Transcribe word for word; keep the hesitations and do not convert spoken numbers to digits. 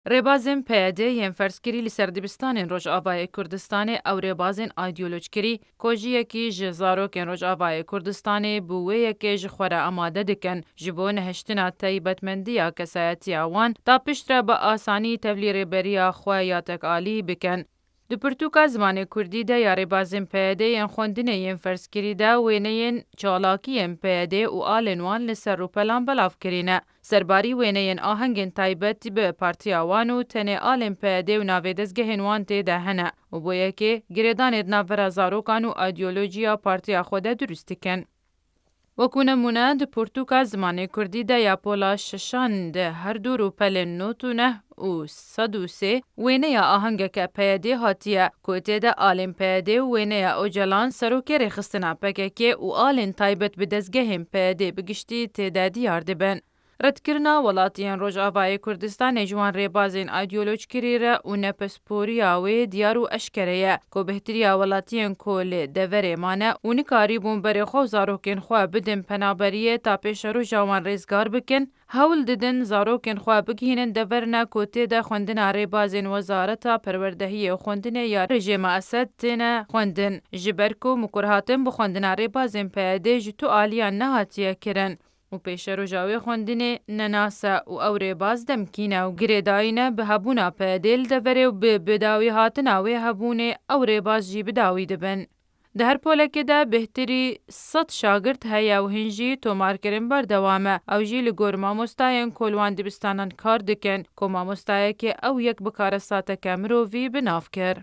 Rêbazên P Y D yên ferzkirî li ser dibistanên Rojavayê Kurdistanê ew rêbazên aydiyolojkirî, ku ji yekî ji zarokên Rojavayê Kurdistanê bi wê yekê ji xwe re amade dikin, ji bo nehiştina taybetmendiya kesayetiya wan, ta piştre bi asanî tevlî rêberiya xwe ya tekalî bikin. Di pirtûka zimanê kurdî de ya rêbazên P Y D yên xwendinê yên ferzkirî de wêneyên çalakiyên P Y D û alên wan li ser rûpelan belav kirîne. Serbarî wêneyên ahengên taybet bi partiya wan û tenê alên P Y D û navê dezgehên wan tê de hene û bo yekê girêdanê di navbera zarokan û aydiyolojiya partiya xwe de dirust dikin. Wekû nemûne, di pirtûka zimanê kurdî de ya pola şeşan de her du rûpelên nod û neh û sed û sê wêneya ahengeke P Y D hatiye, ku tê de alên P Y D û wêneya Ocalan, serokê rêxistina P K K û alên taybet bi dezgehên P Y D bi giştî tê de diyar dibin. Redkirina welatiyên Rojavayê Kurdistanê ji wan rêbazên aydiyolojkirî re û nepisporiya wê diyar û eşkere ye, ku bêhtiriya welatiyên ku li deverê mane û nikarîbûn berê xwe û zarokên xwe bidin penaberiyê ta pêşeroja wan rêzgar bikin, hewl didin zarokên xwe bigihînin deverine ku tê de xwendina rêbazên Wezareta Perwerdehiyê û Xwendinê ya rejîma Esed têne xwendin, ji ber ku mikurhatin bi xwendina rêbazên P Y D ji tu aliyan nehatiye kirin. û pêşeroja wê xwendinê nenas e û ew rêbaz demkî ne û girêdayî ne bi hebûna P Y D li deverê û bi bidawî hatina wê hebûnê ew rêbaz jî bidawî dibin. Di her polekê de bêhtirî sed şagirt heye û hîn jî tomarkirin berdewam e. Ew jî li gor mamostayên ku li wan dibistanan kar dikin, ku mamostayekê ew yek bi karesateke mirovî bi nav kir.